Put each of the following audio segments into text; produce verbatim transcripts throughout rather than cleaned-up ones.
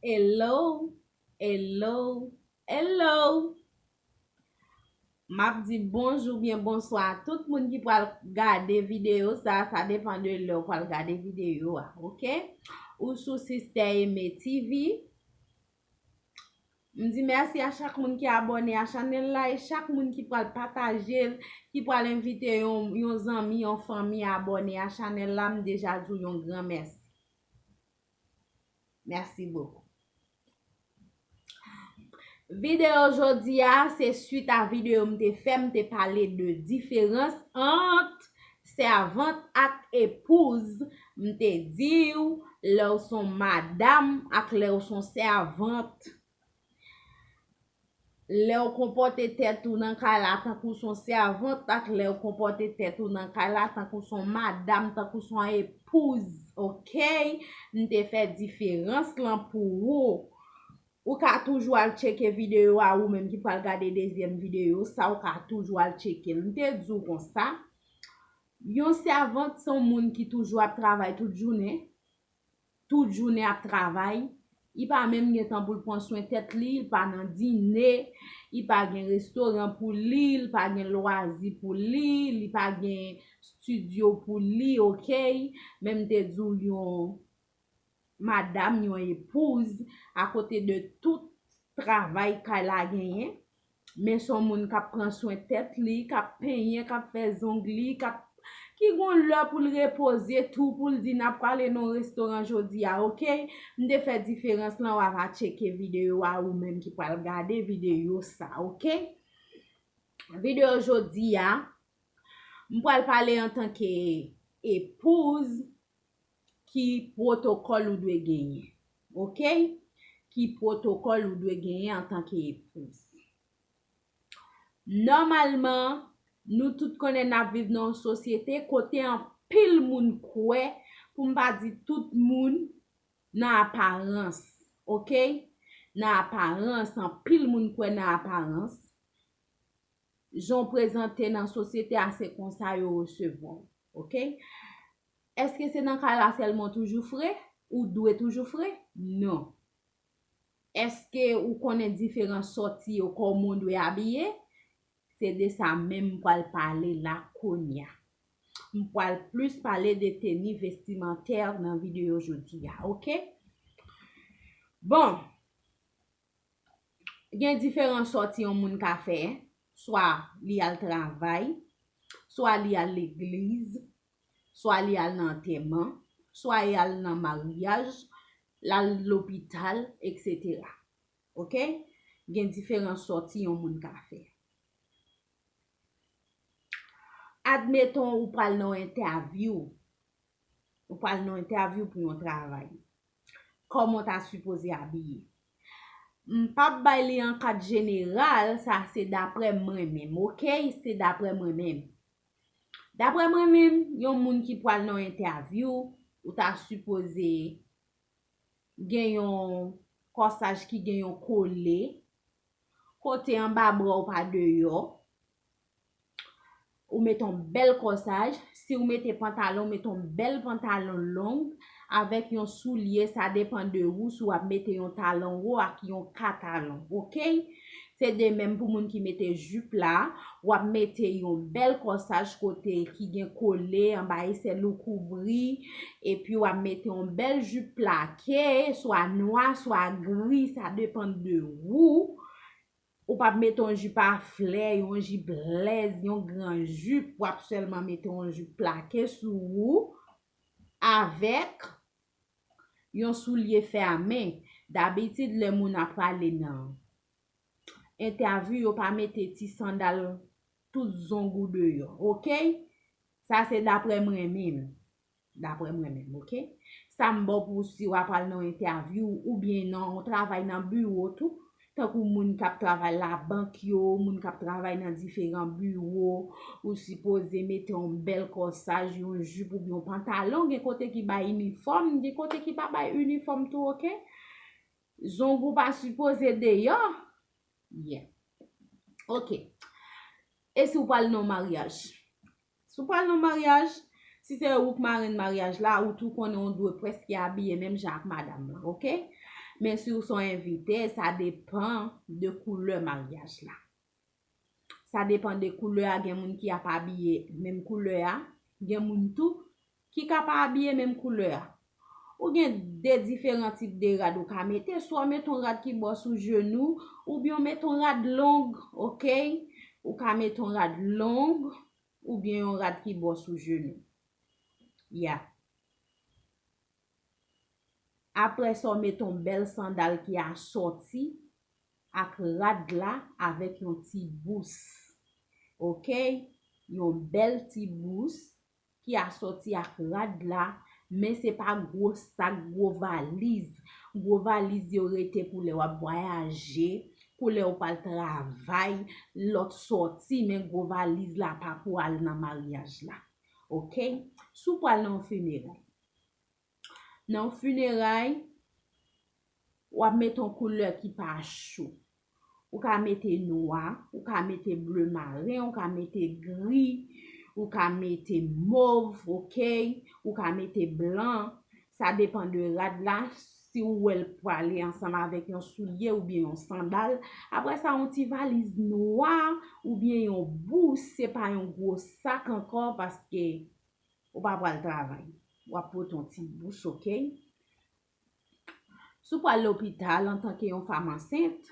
Hello, hello, hello. M ap di bonjou byen bonswa a tout moun ki pral gade videyo sa a. Sa depann de lè w pral gade videyo a, oke? Ou sou Sister Aimée T V. M di mèsi a chak moun ki abòne a chanèl la e chak moun ki pral pataje l, ki pral envite yon, yon zanmi, yon fanmi abòne a chanèl la. M deja di w yon gran mèsi. Merci beaucoup. Videyo jodi a, se swit a videyo m te fè, m te pale de diferans ant sèvant ak epouz. M te di w, lè w se yon madanm ak lè w se yon sèvant. Lè w konpòte tèt ou nan kay la tankou s on sèvant ak lè w konpòte tèt ou nan kay la tankou s on madanm, tankou s on epouz, oke? M te fè diferans lan pou ou. Ou ka toujou al tcheke videyo a, ou menm ki pral gade dezyèm videyo sa, ou ka toujou al tcheke l. M te di w konsa, yon sèvant se yon moun ki toujou ap travay tout jounen, tout jounen ap travay, li pa menm gen tan pou l pran swen tèt li, li pa nan dine, li pa gen restoran pou li, li pa gen lwazi pou li, li pa gen estidyo pou li, oke? Men m te di w yon madanm, yon epouz, akote de tout travay kay la genyen, men s on moun k ap pran swen tèt li, k ap penyen, k ap fè zong li, k ap, ki gon lè pou l repoze tou, pou l di n ap prale nan yon restoran jodi a, oke? M te fè diferans lan, w ava tcheke videyo a ou menm ki pral gade videyo sa, oke? Videyo jodi a, m pral pale antanke epouz, ki pwotokòl ou dwe genyen, oke? Ki pwotokòl ou dwe genyen antanke epouz. Nòmalman, nou tout konnen n ap viv nan yon sosyete kote anpil moun kwè, pou m pa di tout moun, nan aparans, oke? Nan aparans, anpil moun kwè nan aparans. Jan w prezante nan sosyete a, se konsa yo resevwa w, oke? Èske se nan kay la sèlman w toujou fre? Ou dwe toujou fre? Non. Èske ou konnen diferan sòti yo, kòman w dwe abiye? Se de sa menm m pral pale la kounye a. M pral plis pale de teni vestimantè nan videyo jodi a, oke? Bon, gen diferan sòti yon moun ka fè, swa li al travay, swa li al legliz, swa li al nan antèman, swa li al nan maryaj, l al lopital, etsetera. Oke? Gen diferan sòti yon moun ka fè. Admeton ou pral nan yon entèvyou. Ou pral nan yon entèvyou pou yon travay. Kòman w ta sipoze abiye? M p ap bay li an kad jeneral, sa se daprè mwen menm, oke? Se daprè mwen menm. Daprè mwen menm, yon moun ki pral nan yon entèvyou, ou ta sipoze gen yon kòsaj ki gen yon kole, kote anba bra w pa deyò. Ou mete yon bèl kòsaj. Si w mete pantalon, mete yon bèl pantalon long avèk yon soulye, sa depann de ou si w ap mete yon talon wo ak yon ka talon, oke? Se de menm pou moun ki mete jip la, w ap mete yon bèl kòsaj kote ki gen kole, anba esèl ou kouvri, epi w ap mete yon bèl jip plake, swa nwa, swa gri, sa depann de ou. Ou p ap mete yon jip a flè, yon jip lèz, yon gran jip, w ap sèlman mete yon jip plake sou ou avèk yon soulye fèmen. Dabitid, lè moun ap prale nan entèvyou, yo pa mete ti sandal tout zong ou deyò, oke? Sa se daprè mwen menm. Daprè mwen menm, oke? Sa m ba w pou si w ap al nan yon entèvyou oubyen nan yon travay nan biwo tou, tankou moun k ap travay labank yo, moun k ap travay nan diferan biwo, ou sipoze mete yon bèl kòsaj, yon jip oubyen yon pantalon, gen kote ki bay inifòm, gen kote ki pa bay inifòm tou, oke? Zong ou pa sipoze deyò. Yeah. Oke. E si w pral nan yon maryaj? Si w pral nan maryaj, si se ou k marenn maryaj la, ou tou konnen ou dwe prèske abiye menm jan ak madanm lan, oke? Men si w se yon envite, sa depann de koulè maryaj la. Sa depann de koulè a, gen moun ki ap abiye menm koulè a, gen moun tou ki ka pa abiye menm koulè a. Ou gen de diferan tip de rad ou ka mete, swa w mete yon rad ki bò sou jenou, oubyen w mete yon rad long, oke? Ou ka mete yon rad long, oubyen yon rad ki bò sou jenou. Ya. Apre sa, w mete yon bèl sandal ki asòti ak rad la avèk yon ti bous. Oke? Yon bèl ti bous ki asòti ak rad la, men se pa gwo sak, gwo valiz. Gwo valiz yo rete pou lè w ap vwayaje, pou lè w pral travay, lòt sòti, men gwo valiz la pa pou al nan maryaj la. Oke? Si w pral nan yon fineray. Nan yon fineray, w ap mete yon koulè ki pa cho. Ou ka mete nwa, ou ka mete ble maren, ou ka mete gri, ou ka mete mov, oke? Ou ka mete blan. Sa depann de rad la, si w wè l prale ansanm avèk yon soulye oubyen yon sandal. Apre sa, yon ti valiz nwa oubyen yon bous, se pa yon gwo sak ankò, paske ou pa pral travay. W ap pote yon ti bous, oke? Si w pral lopital antanke yon fanm ansent,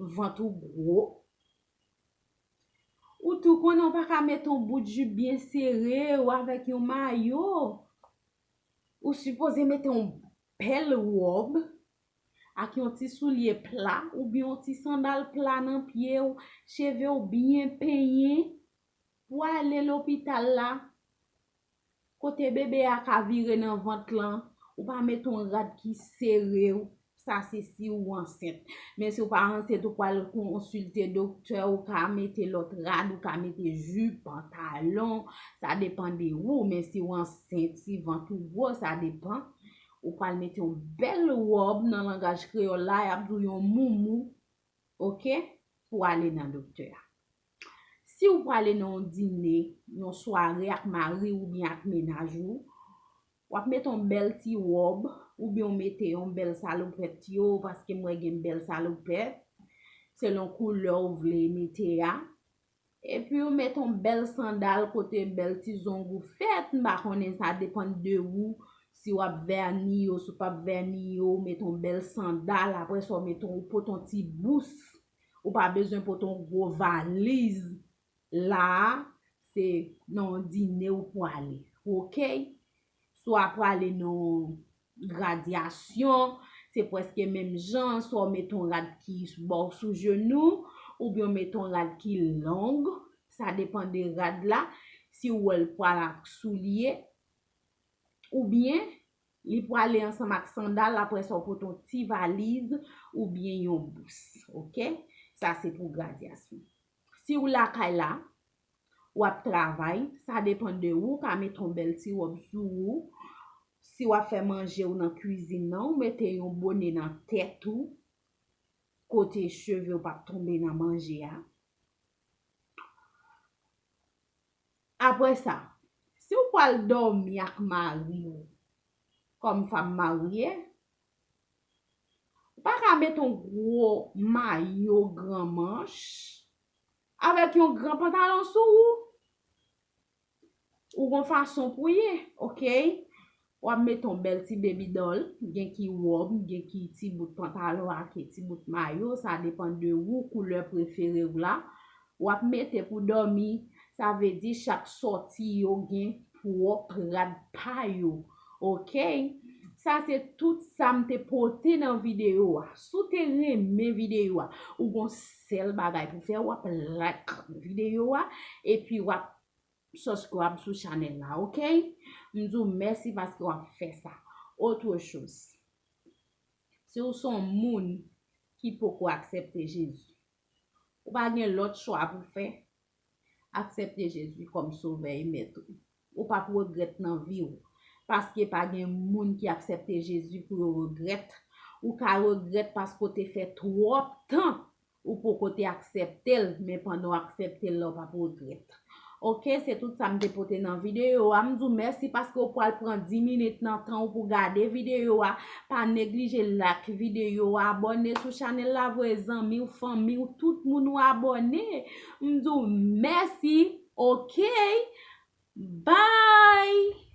vant ou gwo, ou tou konnen w pa ka mete yon bout jip byen sere w avèk yon mayo. Ou sipoze mete yon bèl wòb ak yon ti soulye pla oubyen yon ti sandal pla nan pye w, cheve w byen penyen, pou w ale lopital la. Kote bebe a ka vire nan vant lan, ou pa mete yon rad ki sere w, sa se si w ansent. Men si w pa ansent, ou pral konsilte doktè, ou ka mete lòt rad, ou ka mete jip, pantalon, sa depann de ou. Men si w ansent, si vant ou gwo, sa depann. Ou pral mete yon bèl wòb, nan langaj kreyòl la, y ap di w yon moumou, oke, pou ale nan doktè a. Si w prale nan yon dine, yon sware ak mari w oubyen ak mennaj ou, w ap mete yon bèl ti wòb, oubyen w mete yon bèl salopèt yo, paske m wè gen bèl salopèt, selon koulè w vle mete a. Epi w mete yon bèl sandal kote bèl ti zong ou fèt, m pa konnen, sa depann de ou, si w ap vèni yo, si w p ap vèni yo, w mete yon bèl sandal, apre sa w mete yon, ou pote yon ti bous. Ou pa bezwen pote yon gwo valiz la, se nan yon dine ou prale, oke? Si w ap prale nan yon gradyasyon, se prèske menm jan, swa w mete yon rad ki bò sou jenou, oubyen w mete yon rad ki long, sa depann de rad la, si w wè l pral ak soulye, oubyen li prale ansanm ak sandal, apre sa w pote yon ti valiz oubyen yon bous, oke? Sa se pou gradyasyon. Si w lakay la, w ap travay, sa depann de ou, w ka mete yon bèl ti wòb sou ou. Si w ap fè manje w nan kwizin nan, ou mete yon bone nan tèt ou, kote cheve w p ap tonbe nan manje a. Apre sa, si w pral dòmi ak mari w, kòm fanm marye, ou pa ka mete yon gwo mayo gran manch avèk yon gran pantalon sou ou. Ou gon fason pou ye, oke? W ap mete yon bèl ti baby doll, gen ki wòb, gen ki ti bout pantalon ak ti bout mayo, sa depann de ou, koulè prefere w la. W ap mete pou dòmi, sa vle di chak sòti yo gen pwòp rad pa yo, oke? Sa se tout sa m te pote nan videyo a. Si w te renmen videyo a, ou gon sèl bagay pou fè, w ap like videyo a, epi w ap subscribe sou chanèl la, oke? M di w mèsi paske w ap fè sa. Autre chose, si w se yon moun ki poko aksepte Jezi, ou pa gen lòt chwa pou fè, aksepte Jezi kòm Sovè e Mèt ou. Ou p ap regrèt nan vi w, paske pa gen moun ki aksepte Jezi pou yo regrèt. Ou ka regrèt paske w te fè twòp tan ou poko te aksepte l, men pandan w aksepte l la, w p ap regrèt. Ok, se tout sa m te pote nan videyo a. M di w mèsi paske w pral pran dis minit nan tan w pou gade videyo a. Pa neglije like videyo a, abòne sou chanèl la, voye zanmi w, fanmi w, tout moun ou abòne. M di w mèsi, ok? Bye!